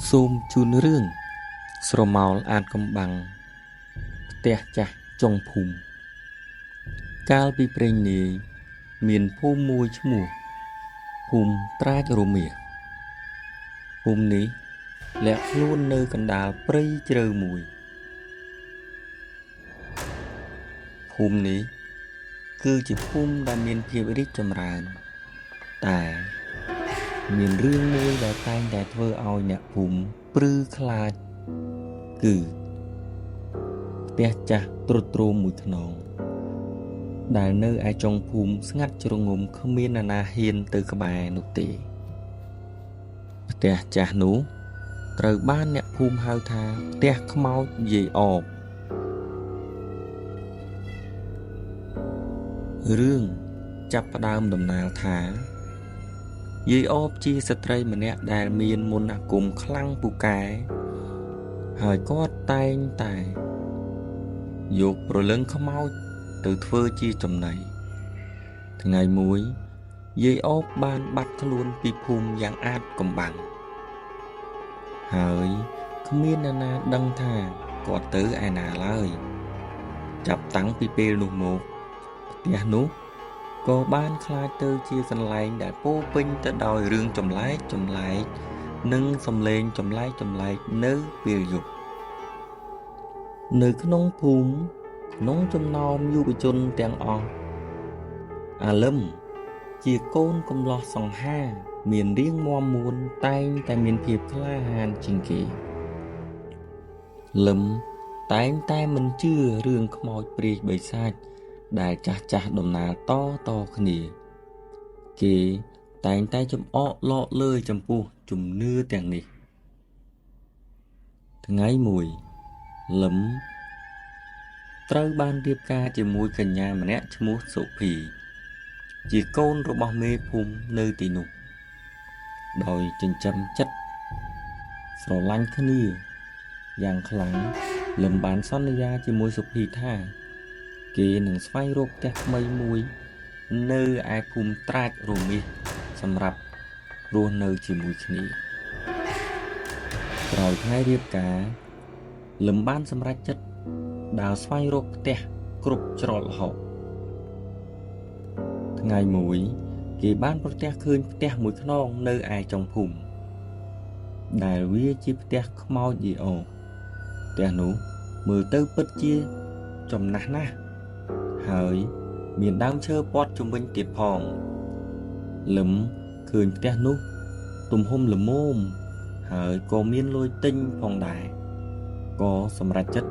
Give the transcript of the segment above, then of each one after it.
សូមជូនរឿងស្រមោលអាថ៌កំបាំងផ្ទះចាស់ចុងភូមិកាលពីព្រេងនាយមានភូមិមួយឈ្មោះភូមិត្រាចរមាសភូមិនេះលាក់ខ្លួននៅកណ្ដាលព្រៃជ្រៅមួយភូមិនេះគឺជាភូមិដែលមានភាពរីកចម្រើនតែមានរឿងមួយដែលតែងតែធ្វើឲ្យអ្នកភូមិព្រឺខ្លាចគឺផ្ទះចាស់ទ្រុឌទ្រោមមួយខ្នងដែលនៅឯចុងភូមិស្ងាត់ជ្រងំគ្មាននរណាហ៊ានទៅក្បែរនោះទេផ្ទះចាស់នោះត្រូវបានអ្នកភូមិហៅថាផ្ទះខ្មោចយាយអបរឿងចាប់ផ្ដើមដំណើរថាយាយអបជាស្ត្រីម្នាក់ដែលមានមន្តអាគមខ្លាំងពូកែហើយគាត់តែងតែយកព្រលឹងខ្មោចទៅធ្វើជាចំណីថ្ងៃមួយយាយអបបានបាត់ខ្លួនពីភូមិយ៉ាងអាថ៌កំបាំងហើយគ្មាននរណាដឹងថាគាត់ទៅឯណាឡើយចាប់តាំងពីពេលនោះមកផ្ទះនោះក៏បានក្លាយទៅជាកន្លែងដែលពោពេញទៅដោយរឿងចម្លែកចម្លែកនិងសំឡេងចម្លែកចម្លែកនៅពេលយប់នៅក្នុងភូមិក្នុងចំណោមយុវជនទាំងអស់អាលឹមជាកូនកំលោះសង្ហាមានរាងមាំមួនតែងតែមានភាពក្លាហានជាងគេលឹមតែងតែមិនជឿរឿងខ្មោចព្រាយបិសាចដែលចាស់ចាស់ដំណើរតតគ្នាគេតែងតែចំអកលក់លើចំពោះជំនឿទាំងនេះថ្ងៃមួយលឹមត្រូវបានរៀបការជាមួយកញ្ញាម្នាក់ឈ្មោះសុភីជាកូនរបស់មេភូមិនៅទីនោះដោយចិញ្ចឹមចិត្តស្រឡាញ់គ្នាយ៉ាងខ្លាំងលឹមបានសន្យាជាមួយសុភីថាគេនឹងស្វែងរកផ្ទះថ្មីមួយនៅឯភូមិត្រាចរមាសសម្រាប់រស់នៅជាមួយគ្នាក្រោយថ្ងៃរៀបការលឹមបានសម្រេចចិត្តដើរស្វែងរកផ្ទះគ្រប់ច្រកល្ហកថ្ងៃមួយគេបានប្រទះឃើញផ្ទះមួយខ្នងនៅឯចុងភូមិដែលវាជាផ្ទះខ្មោចយាយអផ្ទះនោះមើលទៅពិតជាចំណាស់ណាស់ហើយមានដើមឈើព័ទ្ធជុំវិញទៀតផងលឹមឃើញផ្ទះនោះទំហំល្មមហើយក៏មានលុយទិញផងដែរក៏សម្រេចចិត្ត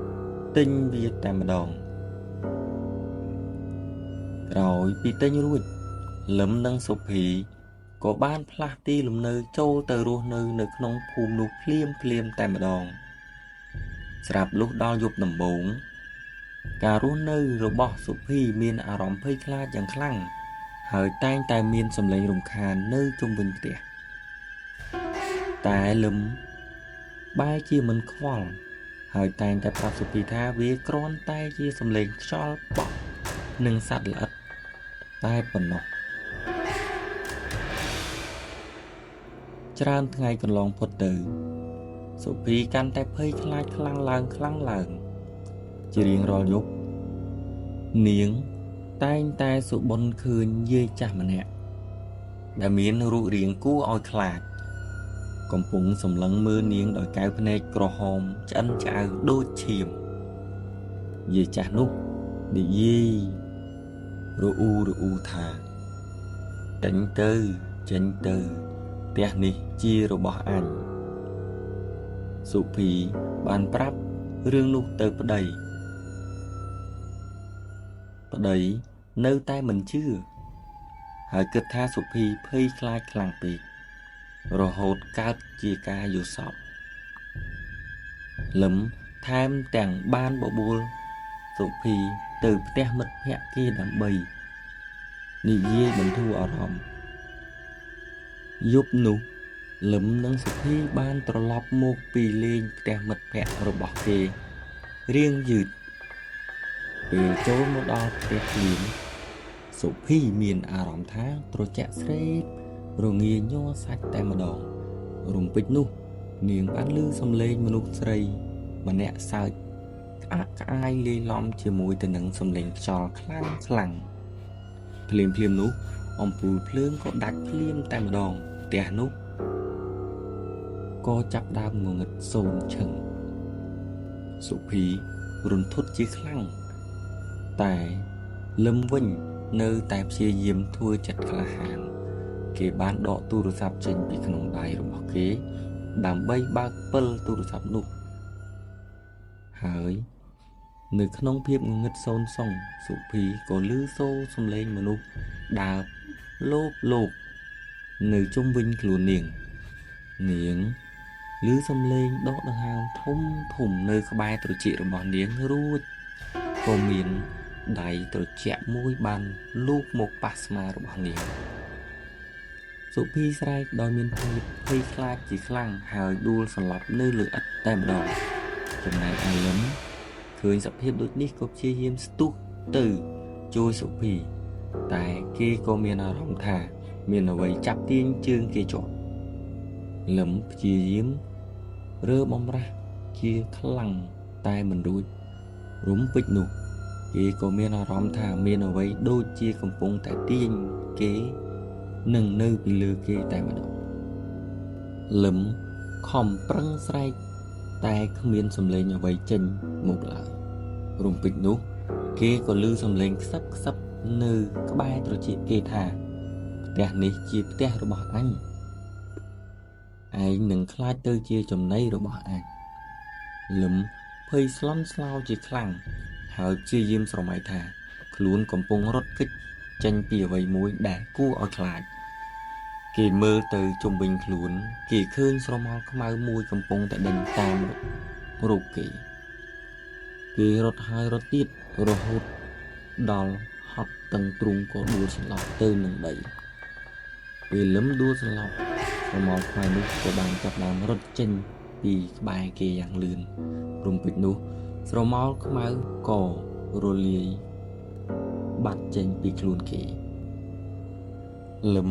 ទិញវាតែម្ដងក្រោយពីទិញរួចលឹមនិងសុភីក៏បានផ្លាស់ទីលំនៅចូលទៅរស់នៅនៅក្នុងភូមិនោះភ្លាមភ្លាមតែម្ដងស្រាប់លុះដល់យប់ដំបូងការរស់នៅរបស់សុភីមានអារម្មណ៍ភ័យខ្លាចយ៉ាងខ្លាំងហើយតែងតែមានសំឡេងរំខាននៅជុំវិញផ្ទះតែលឹមបែរជាមិនខ្វល់ហើយតែងតែប្រាប់សុភីថាវាគ្រាន់តែជាសំឡេងខ្យល់បក់និងសត្វល្អិតតែប៉ុណ្ណោះច្រើនថ្ងៃកន្លងផុតទៅសុភីកាន់តែភ័យខ្លាចខ្លាំងឡើងខ្លាំងឡើងជារៀងរាល់យប់នាងតែងតែសុបិនឃើញយាយចាស់ម្នាក់ដែលមានរូបរាងគួរឲ្យខ្លាចកំពុងសម្លឹងមើលនាងដោយកែវភ្នែកក្រហមឆ្អិនឆ្អៅដូចឈាមយាយចាស់នោះនិយាយរអ៊ូរអ៊ូថាចេញទៅចេញទៅផ្ទះនេះជារបស់អញសុភីបានប្រាប់រឿងនោះទៅប្តីប្តីនៅតែមិនជឿហើយគិតថាសុភីភ័យខ្លាចខ្លាំងពេករហូតកើតជាការយល់សប្តិលឹមថែមទាំងបានបបួលសុភីទៅផ្ទះមិត្តភក្តិគេដើម្បីនិយាយបន្ធូរអារម្មណ៍យប់នោះលឹមនិងសុភីបានត្រឡប់មកពីលេងផ្ទះមិត្តភក្តិរបស់គេរៀងយឺតពេលចូលមកដល់ផ្ទះភ្លាមសុភីមានអារម្មណ៍ថាត្រជាក់ស្រេបរងាញ័រសាច់តែម្ដងរំពេចនោះ នាងបានឮសំឡេងមនុស្សស្រីម្នាក់សើចក្អាកក្អាយលាយឡំជាមួយទៅនឹងសំឡេងខ្យល់ខ្លាំងខ្លាំងភ្លាមភ្លាមនោះអំពូលភ្លើងក៏ដាច់ភ្លាមតែម្ដងផ្ទះនោះក៏ចាប់ដើមងងឹតសូន្យឈឹងសុភីរន្ធត់ជាខ្លាំងតែលឹមវិញនៅតែព្យាយាមធ្វើចិត្តក្លាហានគេបានដកទូរស័ព្ទចេញពីក្នុងដៃរបស់គេដើម្បីបើកពិលទូរស័ព្ទនោះហើយនៅក្នុងភាពងងឹតសូន្យសុងសុភីក៏ឮសូរសំឡេងមនុស្សដើរលោបលោបនៅជុំវិញខ្លួននាងនាងឮសំឡេងដកដង្ហើមធំធំនៅក្បែរត្រចៀករបស់នាងរួចក៏មានដៃត្រជាក់មួយបានលូកមកប៉ះស្មារបស់នាងសុភីស្រែកដោយមានភាពភ័យខ្លាចជាខ្លាំងហើយដួលសន្លប់នៅលើឥដ្ឋតែម្ដងចំណែកឯលឹមឃើញសភាពដូចនេះក៏ព្យាយាមស្ទុះទៅជួយសុភីតែគេក៏មានអារម្មណ៍ថាមានអ្វីចាប់ទាញជើងគេជាប់លឹមព្យាយាមរើបំរាស់ជាខ្លាំងតែមិនរួចរំពេចនោះគេក៏មានអារម្មណ៍ថាមានអ្វីដូចជាកំពុងតែទាញគេនឹងនៅពីលើគេតែម្ដងលឹមខំប្រឹងស្រែកតែគ្មានសំឡេងអ្វីចេញមកឡើយរំពេចនោះគេក៏ឮសំឡេងខ្សឹបខ្សឹបនៅក្បែរត្រចៀកគេថាផ្ទះនេះជាផ្ទះរបស់អញឯងនឹងខ្លាចទៅជាចំណីរបស់អញលឹមភ័យស្លន់ស្លោជាខ្លាំងហើយព្យាយាមស្រមៃថាខ្លួនកំពុងរត់គេចចេញពីអ្វីមួយដែលគួរឲ្យខ្លាចគេមើលទៅជុំវិញខ្លួនគេឃើញស្រមោលខ្មៅមួយកំពុងតែដេញតាមរូបគេគេរត់ហើយរត់ទៀតរហូតដល់ហត់តឹងទ្រូងក៏ដួលសន្លប់ទៅនឹងដីពេលលឹមដួលសន្លប់ស្រមោលខ្មៅនោះក៏បានចាប់ដើមរត់ចេញពីក្បែរគេយ៉ាងលឿនរំពេចនោះស្រមោលខ្មៅក៏រលាយបាត់ចេញពីខ្លួនគេលឹម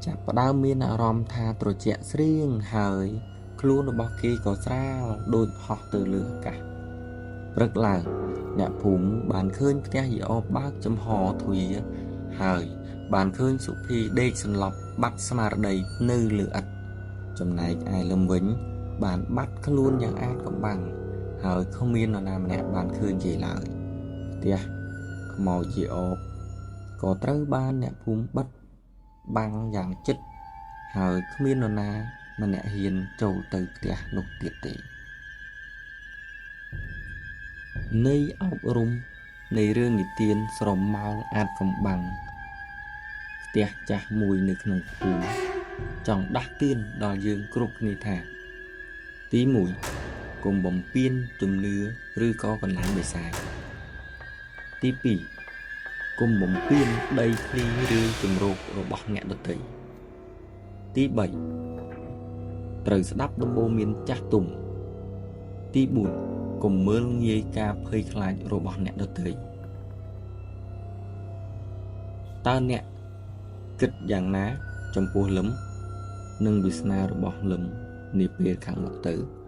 ចាប់ផ្ដើមមានអារម្មណ៍ថាត្រជាក់ស្រៀងហើយខ្លួនរបស់គេក៏ស្រាលដូចហោះទៅលើអាកាសព្រឹកឡើងអ្នកភូមិបានឃើញផ្ទះយីអបបើកចំហទ្វារហើយបានឃើញសុភីដេកសន្លប់បាត់ស្មារតីនៅលើឥដ្ឋចំណែកឯលឹមវិញបានបាត់ខ្លួនយ៉ាងអាថ៌កំបាំងហើយគ្មាននរណាម្នាក់បានឃើញគេឡើយផ្ទះខ្មោចយីអបក៏ត្រូវបានអ្នកភូមិបិទបាំងយ៉ាងជិតហើយគ្មាននរណាម្នាក់ហ៊ានចូលទៅផ្ទះនោះទៀតទេនៃអប់រំនៃរឿងនិទានស្រមោលអាថ៌កំបាំងផ្ទះចាស់មួយនៅក្នុងភូមិចង់ដាស់តឿនដល់យើងគ្រប់គ្នាថាទី1កុំបំពានជំនឿឬក៏កន្លែងបិសាចទី2កុំបំពានដីធ្លីឬជម្រករបស់អ្នកដទៃទី3ត្រូវស្ដាប់ដំបូន្មានចាស់ទុំទី4កុំមើលងាយការភ័យខ្លាចរបស់អ្នកដទៃតើអ្នកគិតយ៉ាងណាចំពោះលឹមនិងវាសនារបស់លឹមនាពេលខាងមុខទៅ?